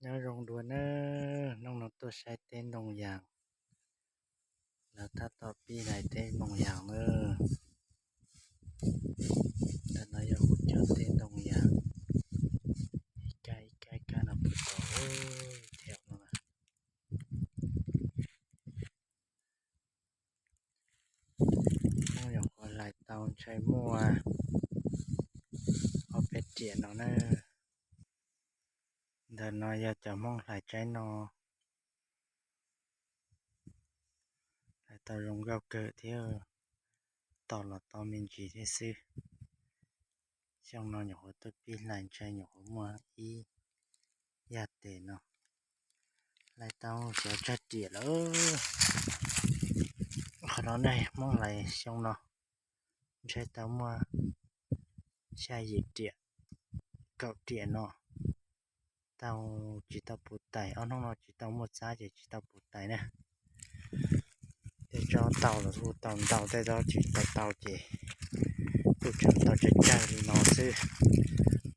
Nyob zoo dua nawb, hnub no tuaj saib teb ntoo yas. Lawv tab tom pib hlais teb ntoo yas na. Ntawm no yog kuv cov teb ntoo yas, ib kab ib kab ib kab no puag tod, thiab no. Hnub no nyuam qhuav hlais tau ntshai muaj ob peb riam no na. Ntawm no yog cov Hmoob hlais tsaib no, hlais tau zoo nkauj kawg thiab, tom los tau me ntsis thiab xwb. Xyoo no nyuam qhuav tuaj pib hlais ntshai nyuam qhuav muaj ib yam tes no. Hlais tau xyov tsawg riam lawm. Qhov no ne Hmoob hlais xyoo no ntshai tau muaj xya yim riam, kaum riam no. Tau tsis tau puv tais, ob hnub no tsis tau muaj txab ces tsis tau puv tais na. Tej tsob tau los kuj tau ntau, tej tsob tsis tau tau ces kuj tseem tau tsawg tsawg li no xwb.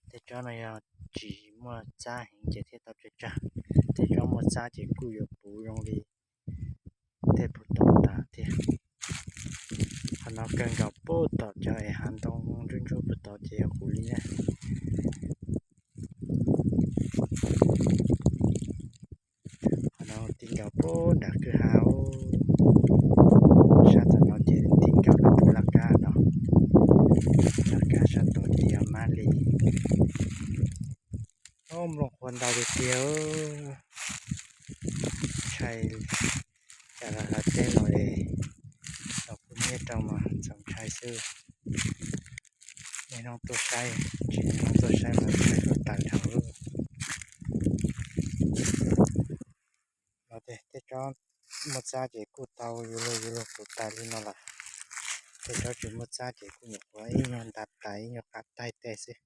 Tej tsob no yog tsis muaj txab heev ces thiaj tau tsawg tsawg, tej tsob muaj txab ces kuj yuav puv zoo li tej puv tom tas thiab. Qhov no kawg nkaus puag tom cov es hav ntoo ntsuab ntsuab puag tod ces yog kuv li na. Qhov no ti nkaus puag nram kwj ha, sab tom no ces ti nkaus lawv tus laj kab no, laj kab sab tod ces yog mab li. Ob, nplooj qhuav ntau tiag tiag, ntshai. Cas los hlais teb los es los kuj nyiab rau mas txaus ntshai xwb. Niaj hnub tuaj saib, tsis niaj hnub tuaj saib mas ntshai tawv dhau lawm. Los tej tsob muaj txab ces kuj tau yuav luag yuav luag puv tais li no lawm. Tej tsob tsis muaj txab ces kuj nyuam qhuav ib nyuag nta tais ib nyuag qab taig tej xwb.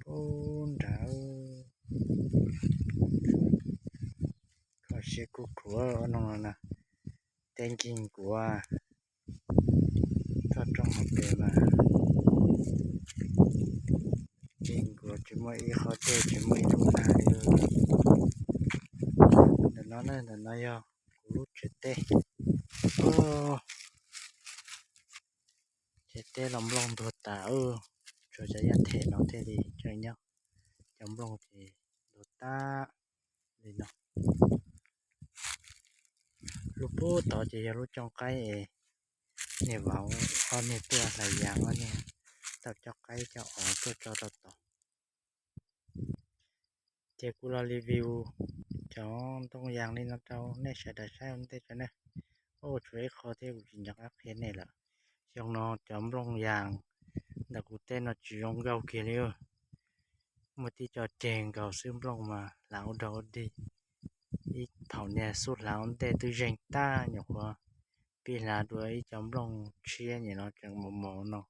Puag nrad, kho siab kuj khuav no na. Teb nkig nkuav, toj roob hauv pes mas nkig nkuav, tsis muaj ib qho dej, tsis muaj ib lub nag li. Ntawm no na, ntawm no yog kuv lub tsev teb. Tsev teb los nplooj ntuag tas, tshuav cov yaj them no thiaj li tseem nyob. Cov nplooj ces ntuag tas li no. Lub puag tod ces yog lub cooj qaib es niag vauv ob niag tuaj hlais yas, ob niag tau coj qaib coj os tuaj tso rau tod. Ces kuv los review cov ntoo yas li no rau nej sawv daws saib ua ntej tso na. Ua tshuav ib qho thiab kuv tsis nco qab qhia nej lawm. Xyoo no cov nplooj yas ntawm kuv tej no tsis zoo nkauj kiag li. Muaj tib co ceg nkaus xwb, nplooj mas hlav ua dog ua dig. Ib thaum niag xub hlav ua ntej twb zeeg tag, nyuam qhuav pib hlav dua ib co nplooj tshiab nyem no tseem mos mos no.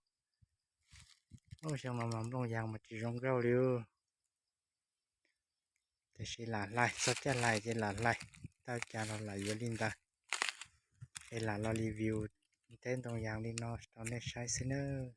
Xyoo no mas nplooj yas mas tsis zoo nkauj li. Tiam sis lam hlais, txog caij hlais ces lam hlais, tau cas los lam yuav li ntawd. Es lam los review teb ntoo yas li no rau nej saib xwb nawb.